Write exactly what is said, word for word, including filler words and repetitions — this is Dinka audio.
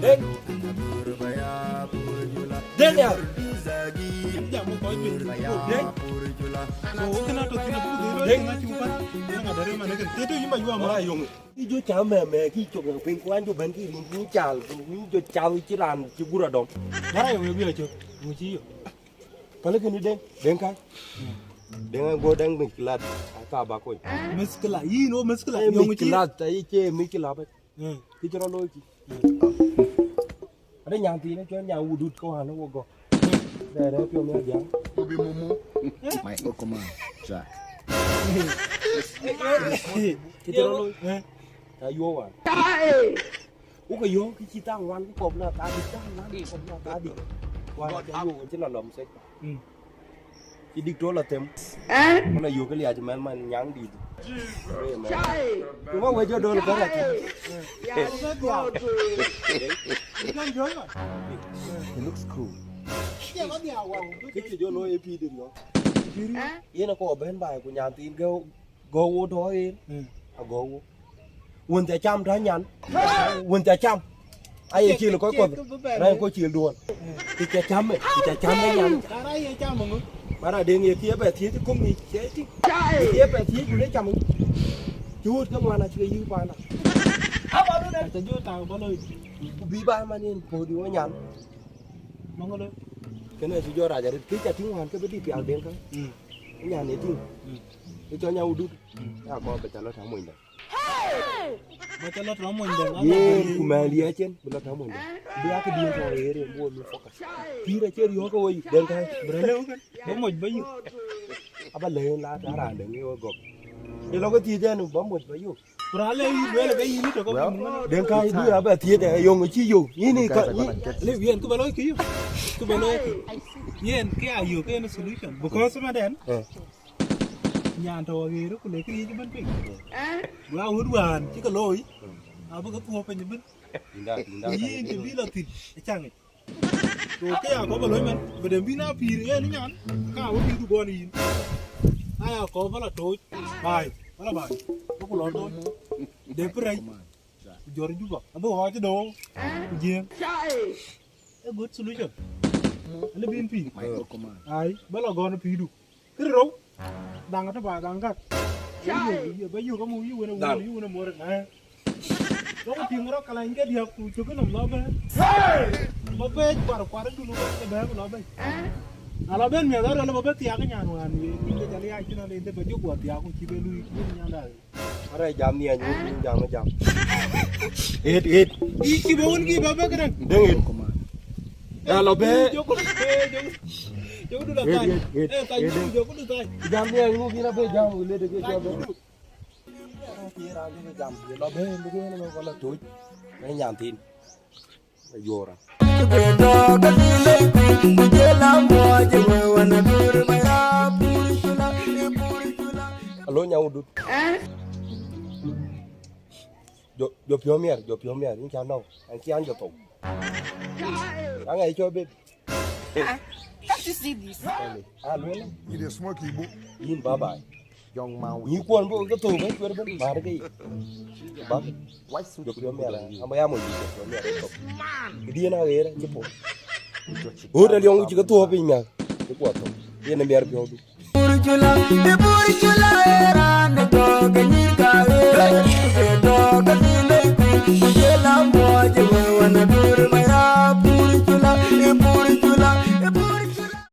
Deng. Deng ya. Deng. So, wo kena to kena bu de lo kena chupa. Kena dare mana kena. Teto yimba yuwa mara yong. Ki jo cha me me ki chok piny kwan jo ben ki rin ni chal, ni jo cha ci ran ci gura dom. Mara yong bi chok. Mu ci yo. Pale kini deng, deng kai. Deng go deng mi kilat. Aka ba ko. Miskila, yi no miskila. Yong ci. Kilat, ai che mi kilat. Kï cï rɔt looi kï. Ade nyan thiin cɔl nyan wudut ke wään wok gɔ̈k. Bɛ rɛ̈ɛ̈r piɔ̈u miɔ̈c diaŋ. Bi mumu. My Pokemon track. Kï cï rɔt looi. Ka yuɔ̈ɔ̈k wään. Wok ke yɔ̈ɔ̈k kï cï thaŋ wään kï kɔp na thaadï, thaŋ wään kï kɔp na thaadï. Wään ca yuɔ̈ɔ̈k cï lɔ lɔm sec. Cï dik tɔ lɔ them. Ku lɔ yök liac mɛn man nyaŋ dït. Ku wek jɔ dol bɛ̈n athïn. He looks cool. Kë cï jɔ looi ë pïïr dït ŋö? Yen akɔ bɛ̈n baai ku nyan thiin gɛ̈u gɔ̈u wo tɔ yen. Agɔ̈u wo. Wën ca cam tɔ nyan. Wën ca cam. Aye cil kɔc kɔ̈th. Rɛ̈n kɔc cil duɔn. Kë ca cam ë, kë ca cam ë nyan. Ara ye cam ŋö? Bara deŋ ye kiɛ bɛ thiëëc kum ni cɛ ti. Ye kiɛ bɛ thiëëc du le cam ŋö? Ci wut ke ŋuan acï ke yïk panda. Aba du ne. Aca jɔ tang balo. Ku bi ba man yen podi wo nyan. Mangolo. Kene ci jɔ raja rit ki ca tiŋ wan ke bedi pial deŋ ka. Nyan ye tiŋ. Ke cɔ nya udut. Ya kɔ bɛ ca lɔ ta mony dɛ. Bɛ ca lɔ ta mony dɛ. Yen ku mɛn ye cen bi lɔ ta mony dɛ. Bi ak di to ere bo lu focus. Pira cer yo ko woi deŋ ka. Bra le uken. Bo moj ba yu. Aba le la ta ran deŋ yo gok. Ye lɔ ko ti jɛn ba moj ba yu. Ku raan le yï lueel ke yïn tök. Well, den ka du ya bɛ thiëëc ë yöŋ cï yök. Yïn ka le yen kë bä looi kë yök. Kë bä looi kë. Yen kë ya yök en solution. Because ma den. Nyan tɔ wa ɣer ku le kë yic bën piny. Wa wut wään cï ke looi. Abï ke thuɔɔp piny bën. Yïn të bï lɔ thïn ë caŋ. So ke ya kɔp aloi man, bï dem bï na pïïr yen nyan, ka wä pïïr du gɔn yïn. Na ya kɔp bä la tooc, baai, bä la baai, bä ku lɔ tooc. De pï rɛc, ku jɔr Juba, abï ɣɔɔc doo, ku jiëëŋ. A good solution. Alë bïn pïïr. Ai, bä la gɔn pïïrdu. Kërë rou, daŋ atï ba daŋ gak. Ba yök, ba yök amu yï wën, wën, yï wën, mor na. Lok tiŋ rɔt kalany ke diäk ku cök nɔm lɔ bɛ̈n. Ba bɛ̈ɛ̈c kuar kuar dun wën ke bɛ̈ɛ̈k lɔ bɛ̈ɛ̈c. Na lɔ bɛ̈n miɛth arɔl ba bɛ thiak nyan wään ye. Kin ke jal yac cïn ale de ba jök wa thiak ku cï be lui cï nyan dai. Ara jam ni anyu ni jam jam. Et et. Iki ba wun ki ba be kran. Deng et. Ya lo be. Jok du da kai. Eh, kai jok du da kai. Jam ni anyu ni na be jam le de ke jam. Ki ra ni jam. Lo be ni ni ko la tuj. Ni nyan tin. Yora. Alo, nyawudut. Jo, jo piɔ̈u miɛr, jo piɔ̈u miɛr, yïn ca nɔ̈k, an cï an jɔ thou. Aŋa ye cɔl baby. Ah, can't you see this? Ah, luel. Yïn de smoke ibu. Yïn bye bye. Young man. Nyi kuɔn bo ke thou ke cuer ben mar ke. Ba. Why so? Jo piɔ̈u miɛr, amba ya mo yï jo piɔ̈u miɛr. Kidi na ɣer, ci po. Ɣöt aliɔŋ ku cï ke thuɔɔu piny miäk, cï kuɔth thou, yen ë miɛr piɔ̈udu. Burjula, burjula, era ne go ke nyir ka, eh, go ke nyir le, ku jela mo je.